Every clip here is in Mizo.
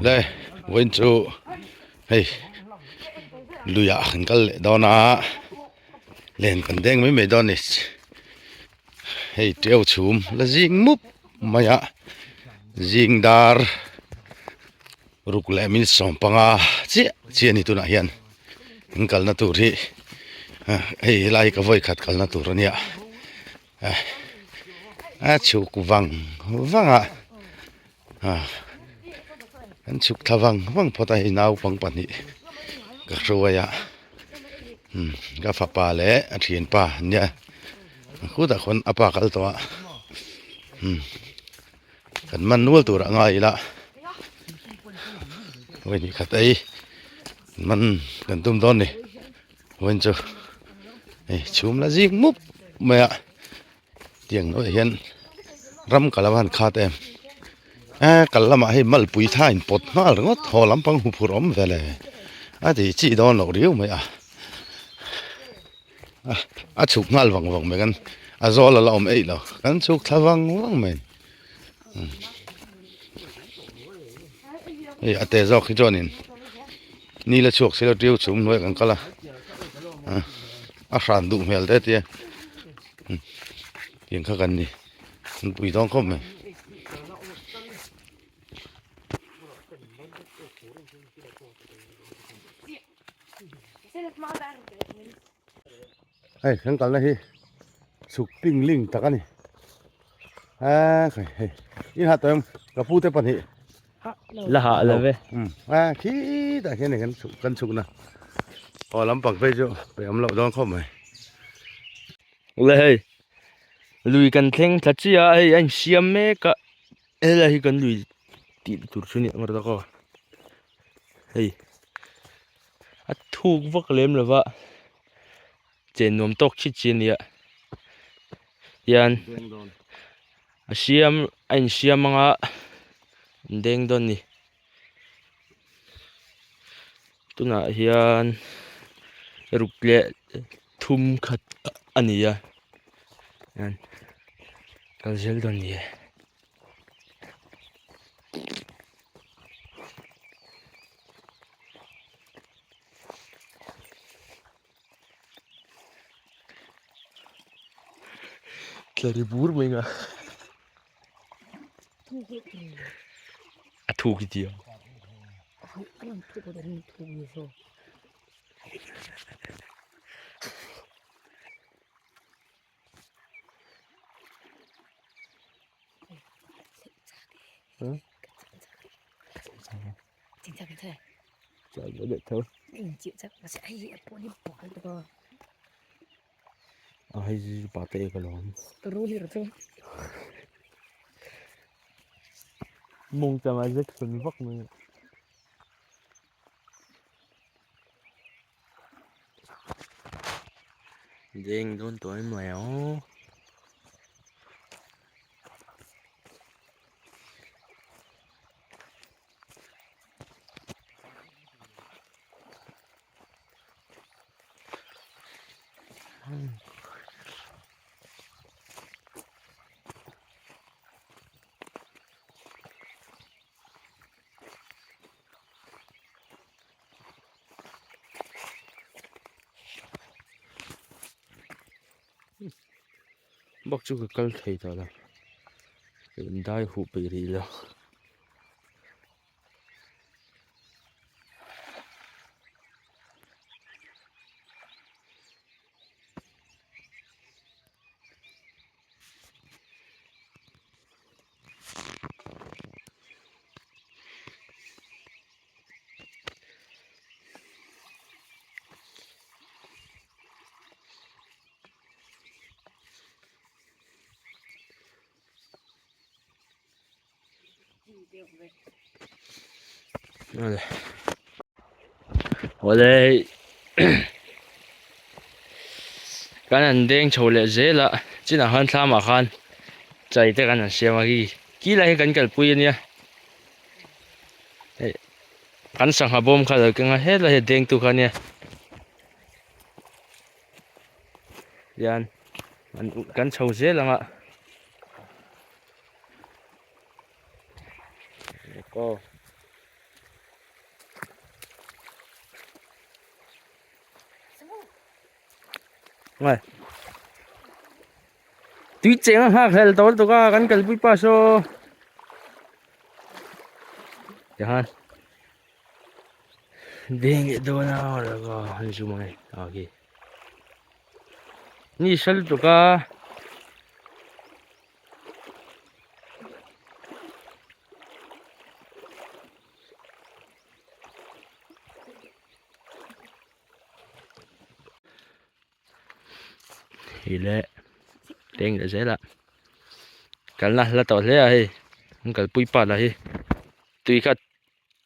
Le vawiin chu hei luiah kan kal leh dawn a len kan deng mai mai dawn a ni hei tiau chhum la zing mup mai a zing dar ruk leh min sawm panga chiah chiah a ni tunah hian kan kalna tur hi hei helai hi ka vawi khat kalna tur a nia. A chhuk vang vang a an chhuk thla vang vang phawt a hei naupang pahnih ka hruai a ka fapa leh a thianpa an nia khutah khawn a pa kal tawh a kan man nual tur ah ngai ila vawi khat ei man kan tum dawn a ni. Vawiin chu hei chhum la zik mup mai a tiang hnuaiah hian ram ka lo han khat em eh kal lamah hei malpui tha in pawt nghal ringawt haw lampang hu phur awm vel e a tih chi dawn loh riau mai a a chhuk nghal vang vang mai kan a zawl a la awm eih lo kan chhuk thla vang vang mai hei a te zawk hi chuanin. Ni la chhuak silo tiu chhum hnuaiah kan kal a a hran duh hmel te tia tiang kha kan ni an pui dawn khawp mai. Hei kan kalna hi chhuk ping ling tak a ni hei hei in hah tawh em ka pu te pahnih. La hah lo ve. A khitah khian kan chhuk kan chhukna aw lampang phei chu peih awm loh dawn khawp mai. Le hei lui kan thleng thla chiah a hei a insiam mek a helai hi kan lui tih tur chu nia ngawt tak aw hei a thuk vak lem lo va chen nuam tawk chhit chi a nia hian. A siam a insiam anga an deng dawn a ni tunah hian ruk leh thum khat a ni a hian kal zel dawn a ni e. Tla ri bur mai nga a thuk i tia A hei chu pa te ka lawm. Mawng chang a zek sawn vak mai. Deng dawn tawh em mai aw. Bak chu ka kal thei tawh lo ka in dai huh peih rih lo. Awle kan han deng chho leh zel a chinah khan thlam ah khan chai te kan han siam a khi khi lai hi kan kalpui ania hei kan sangha bawm kha lo keng a helai hi a deng tu kha ania hian kan chho zel ang a. Aw. Ngai. Tui cheng a nghak hlel tawh lutuk a kan kalpui pa saw. Tihan. Deng leh dawn a han zoom ang e. Okay. Ni hre lutuk a. Hei le teng leh zel a kalna la tawh hle a hei an kalpui pa lah hi tui kha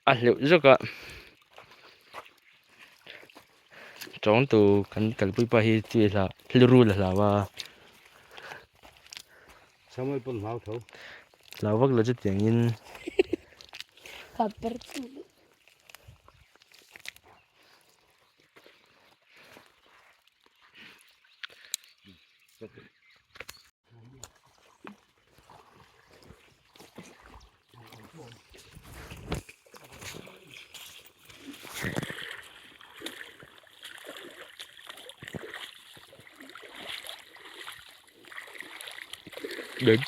a hleuh zawk a tawng tu kan kalpui pa hi tui a hlau rilru la hlau a hlau vak lo chutiangin. Đến.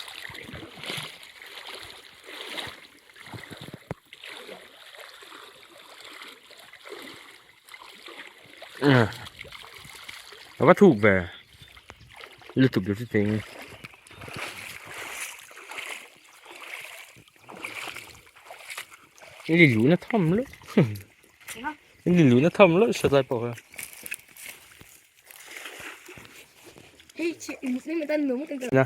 Nó có thuộc về liên tục được tiếng cái gì lũ nó thâm lắm cái gì lũ nó thâm lắm sợ tay bỏ nè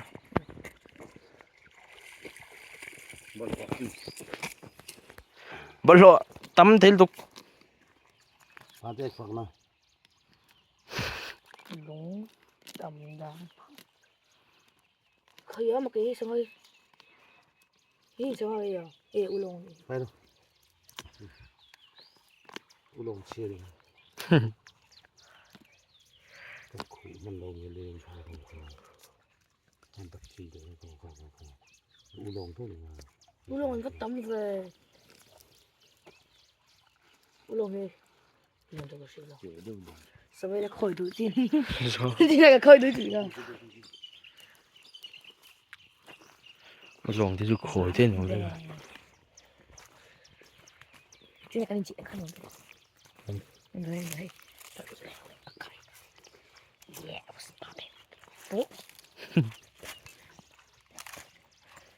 bawlhhlawh tam thei lutuk Zawng te chu khawi te an awm vek a.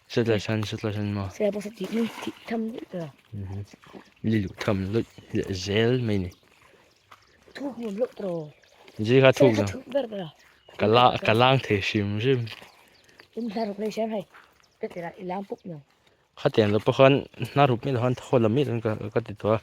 Setlai san setlai san maw liluh tham luih leh zel mai ni zui kha thuk lo ka la ka lang thei hrim hrim khatiang lo pawh khan hnar rup miah lo khan thaw la miah lo ka ti tawh a.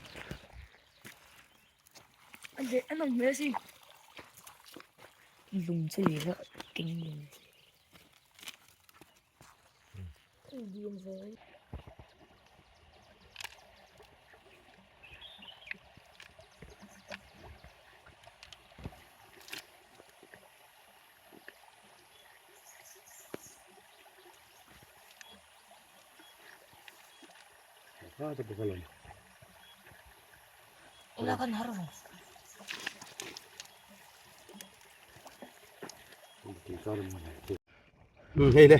Hei le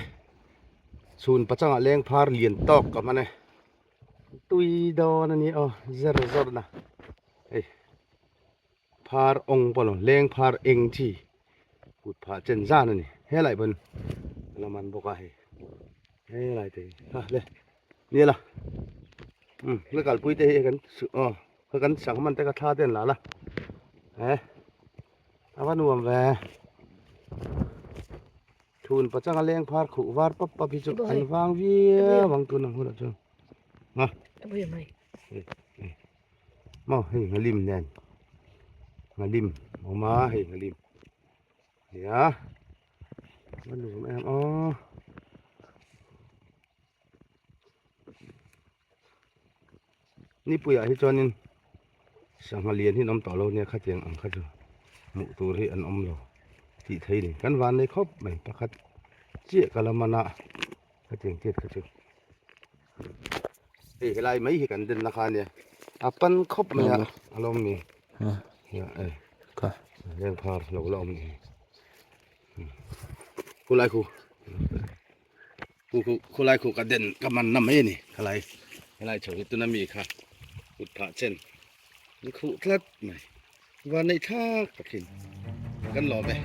chhun pachangah leng phar lian tawk ka hman e tui dawn a ni aw zer zawr na hei phar awng pawh lo leng phar eng chi kut phah chen zan a ni helai pawn a la man bawk a hei helai te hi ha le ni la um la kalpui te hi kan aw kha kan sangha man te kha thla te an la la he a va nuam ve thun pachanga leng phar khuh var pap pap hi chu an vang viau ang tun ang hunah chuan ha maw hei nghalim nen nghalim awm a hei nghalim nia a nuam em aw. Nipuiah hi chuanin sangha lian hi an awm tawh lo nia khatiang ang kha chu hmuh tur hi an awm lo tih theih a ni kan van nei khawp mai pakhat chiah ka la man a khatiang chiat kha chu hei helai mai hi kan den na kha ania a pan khawp mai a a lo awm ni ka lengphar lo la awm ni. Khulai khu khu khu khulai khu ka den ka man na mai a ni khalai helai chho hi tuna mi kha kut phah chen an khuh tlat mai. Van neih thlak takin kan lawm e.